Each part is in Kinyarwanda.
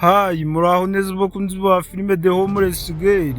Hi, muraho neza bakunzi ba filime The Homeless Girl.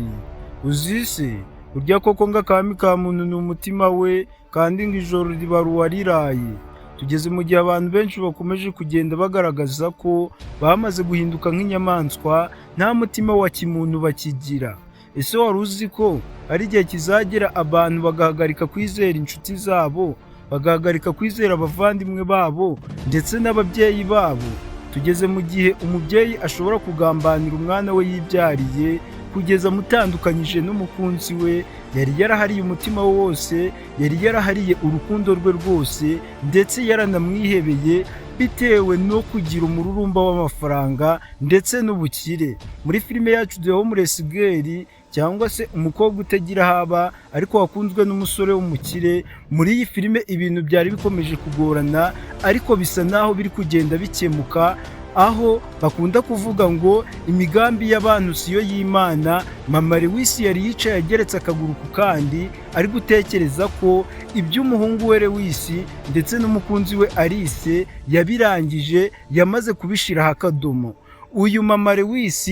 Uzi se burya koko ngo akami ka muntu ni umutima we, kandi ngo ijoro ribara uwariraye. Tugeze mu gihe abantu benshi bakomeje kugenda bagaragaza ko bamaze guhinduka nk'inyamaswa, nta mutima wa kimuntu bakigira. Ese wari uzi ko hari igihe kizagera abantu bagahagarika kwizera inshuti zabo, bagahagarika kwizera abavandimwe babo ndetse n'ababyeyi babo? Tugeze mu gihe umubyeyi ashobora kugambanira umwana we yibyariye kugeza amutandukanyije n'umukunzi we yari yarahariye umutima we wose, yari yarahariye urukundo rwe rwose, ndetse yaranamwihebeye bitewe no kugira umururumba w'amafaranga ndetse n'ubukire. Muri filime yacu The Homeless Girl, cyangwa se umukobwa utagira aho aba ariko wakunzwe n'umusore w'umukire, muri iyi filime ibintu byari bikomeje kugorana, ariko bisa naho biri kugenda bikemuka, aho bakunda kuvuga ngo imigambi y'abantu siyo y'Imana. Mama Lewis yari yicaye ageretse akaguru ku kandi, ari gutekereza ko iby'umuhungu we Lewis ndetse n'umukunzi we Alice yabirangije, yamaze kubishyiraho akadomo. Uyu mama Lewis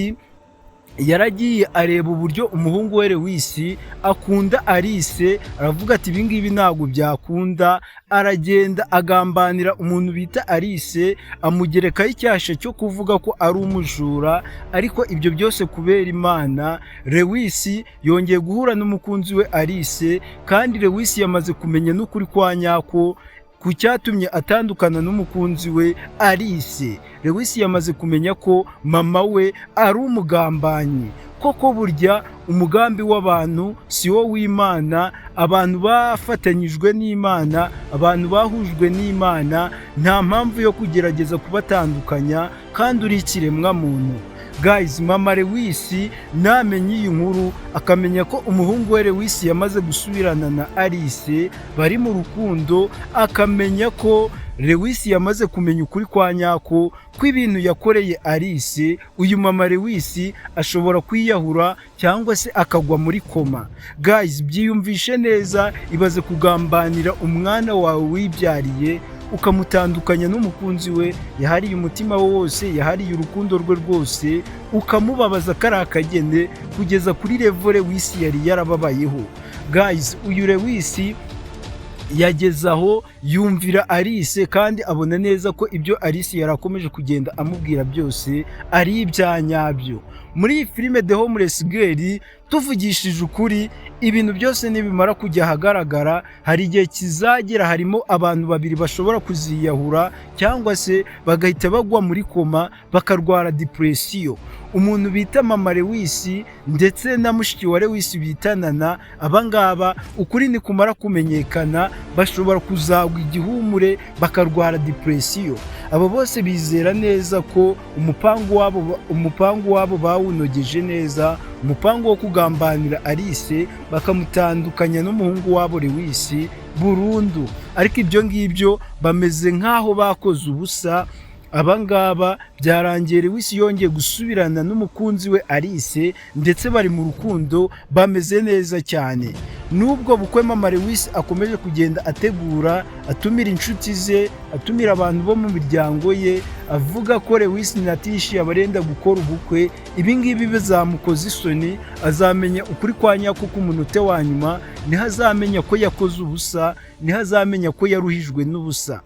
yaragiye areba uburyo umuhungu we Lewis akunda Alice, aravuga ati: "Ibingibi ntabwo byakunda." Aragenda agambanira umuntu bita Alice, amugerekaho icyasha cyo kuvuga ko ari umujura. Ariko ibyo byose kubera Imana, Lewis yongeye guhura n'umukunzi we Alice, kandi Lewis yamaze kumenya n'ukuri kwa nyako ku cyatumye atandukana n'umukunzi we Alice. Lewis yamaze kumenya ko mama we ari umugambanyi. Koko burya umugambi w'abantu si wo w'Imana. Abantu bafatanyijwe n'Imana, abantu bahujwe n'Imana, nta mpamvu yo kugerageza kubatandukanya kandi uri ikiremwamuntu. Guys, mama Lewis namenya iyi nkuru, akamenya ko umuhungu we Lewis yamaze gusubirana na Alice, bari mu rukundo, akamenya ko Lewis yamaze kumenya ukuri kwa nyako kw'ibintu yakoreye Alice, uyu mama Lewis ashobora kwiyahura cyangwa se akagwa muri koma. Guys, byiyumvishe neza, ibaze kugambanira umwana wawe wibyariye, ukamutandukanya n'umukunzi we yahariye umutima we wose, yahariye urukundo rwe rwose, ukamubabaza kari akagene kugeza kuri level Lewis yari yarababayeho. Guys, uyu Lewis yageze aho yumvira Alice, kandi abona neza ko ibyo Alice yari akomeje kugenda amubwira byose ari ibya nyabyo. Muri iyi filime The Homeless Girl, tuvugishije ukuri, ibintu byose nibimara kujya ahagaragara, hari igihe kizagera harimo abantu babiri bashobora kuziyahura cyangwa se bagahita bagwa muri koma, bakarwara depression. Umuntu bita mama Lewis ndetse na mushiki wa Lewis bita Nana, abangaba ukuri nikumara kumenyekana bashobora kuzagwa igihumure, bakarwara depression. Abo bose bizera neza ko umupangu wabo bawunogeje neza, umupangu wo kugambanira Alice bakamutandukanya n'umuhungu wabo Lewis burundu. Ariko ibyo ngibyo bameze nk'aho bakoze ubusa. Abangaba byarangiye Lewis yongeye gusubirana n'umukunzi we Alice, ndetse bari mu rukundo, bameze neza cyane. Nubwo bukwe mama Lewis akomeje kugenda ategura, atumira inshuti ze, atumira abantu bo mu miryango ye, avuga ko Lewis na Tricia barenda gukora ubukwe, ibi ngibi bizamukoza isoni. Azamenya ukuri kwa nyako k'umunota wa nyuma, niho azamenya ko yakoze ubusa, niho azamenya ko yaruhijwe n'ubusa.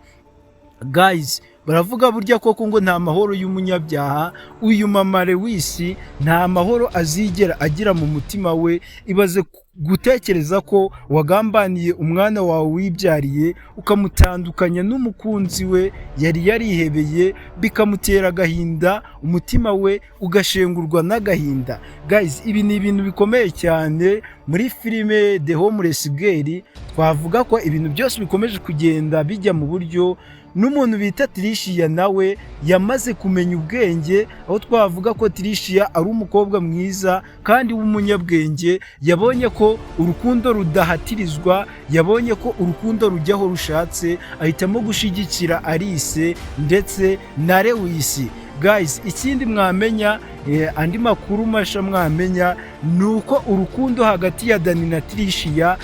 Guys, baravuga burya koko ngo nta mahoro y'umunyabyaha. Uyu mama Lewis nta mahoro azigera agira mu mutima we. Ibaze gutekereza ko wagambaniye umwana wawe wibyariye, ukamutandukanya n'umukunzi we yari yarihebeye, bikamutera agahinda, umutima we ugashengurwa n'agahinda. Guys, ibi ni ibintu bikomeye cyane. Muri filime The Homeless Girl, twavuga ko ibintu byose bikomeje kugenda bijya mu buryo. N'umuntu bita Tricia nawe yamaze kumenya ubwenge, aho twavuga ko Tricia ari umukobwa mwiza kandi w'umunyabwenge. Yabonye ko urukundo rudahatirizwa, yabonye ko urukundo rujya aho rushatse, ahitamo gushyigikira Alice ndetse na Lewis. Guys, ikindi mwamenya, andi makuru masha mwamenya, ni uko urukundo hagati ya Dani na Tricia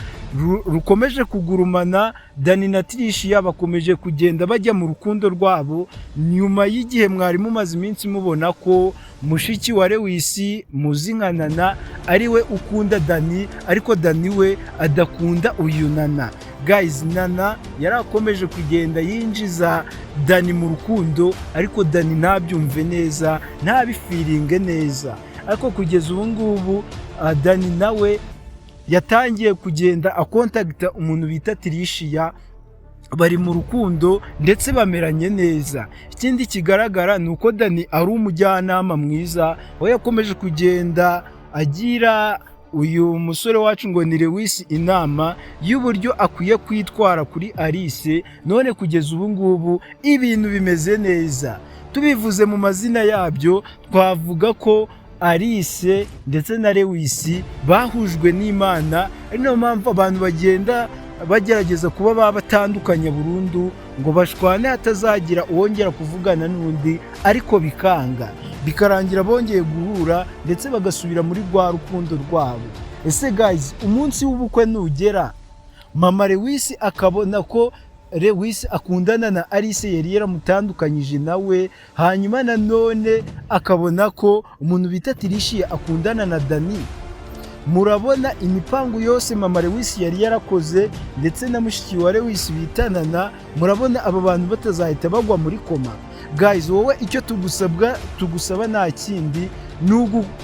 rukomeje kugurumana. Dani na Tricia bakomeje kugenda bajya mu rukundo rwabo nyuma y'igihe mwari mumaze iminsi mubona ko Mushiki wa Lewisi muzi nka Nana ari we ukunda Dani, ariko Dani we adakunda uyu Nana. Guys, Nana yari akomeje kugenda yinjiza Dani mu rukundo, ariko Dani ntabyumve neza, ntabifeelinge neza. Ariko kugeza ubu ngubu Dani nawe yatangiye kugenda acontacta umuntu bita Tirishiya, bari mu rukundo ndetse bameranye neza. Ikindi kigaragara ni uko Dani ari umujyanama mwiza, aho yakomeje kugenda agira uyu musore wacu ngo ni Lewis inama y'uburyo akwiye kwitwara kuri Alice. None kugeza ubu ngubu ibintu bimeze neza. Tubivuze mu mazina yabyo, twavuga ko Alice ndetse na Lewis bahujwe n'Imana, ari nayo mpamvu abantu bagenda bagerageza kuba babatandukanya burundu ngo bashwane, hatazagira uwongera kuvugana n'undi, ariko bikanga, bikarangira bongeye guhura ndetse bagasubira muri rwa rukundo rwabo. Ese guys, umunsi w'ubukwe nugera, mama Lewis akabona ko Lewis akundana na Alice yari yaramutandukanyije nawe, hanyuma nanone akabona ko umuntu bita Tirishiya akundana na Dani, murabona imipangu yose mama Lewis yari yarakoze ndetse na mushiki wa Lewis bita Nana, murabona aba bantu batazahita bagwa muri koma? Guys, wowe icyo tugusabwa, tugusaba nta kindi,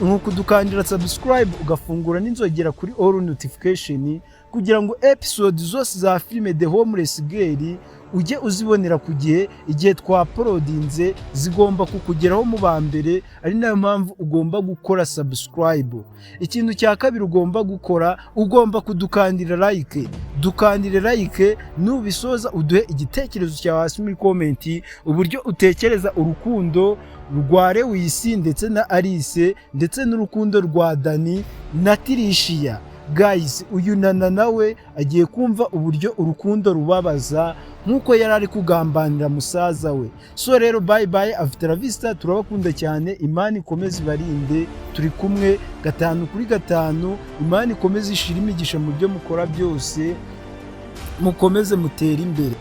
ni ukudukandira subscribe, ugafungura n'inzogera kuri all notification, kugira ngo episode zose za filime The Homeless Girl ujye uzibonera ku gihe. Igihe twauploadinze zigomba kukugeraho mu ba mbere, ari nayo mpamvu ugomba gukora subscribe. Ikintu cya kabiri ugomba gukora, ugomba kudukandira like. Dukandire like, nubisoza uduhe igitekerezo cyawe hasi muri comment, uburyo utekereza urukundo rwa Lewis ndetse na Alice, ndetse n'urukundo rwa Dani na Tirishiya. Guys, uyu Nana nawe agiye kumva uburyo urukundo rubabaza nk'uko yari ari kugambanira musaza we. So rero, bye bye, afite la vista, turabakunda cyane. Imana ikomeze ibarinde, turi kumwe gatanu kuri gatanu. Imana ikomeze ishira imigisha mu byo mukora byose, mukomeze mutere imbere.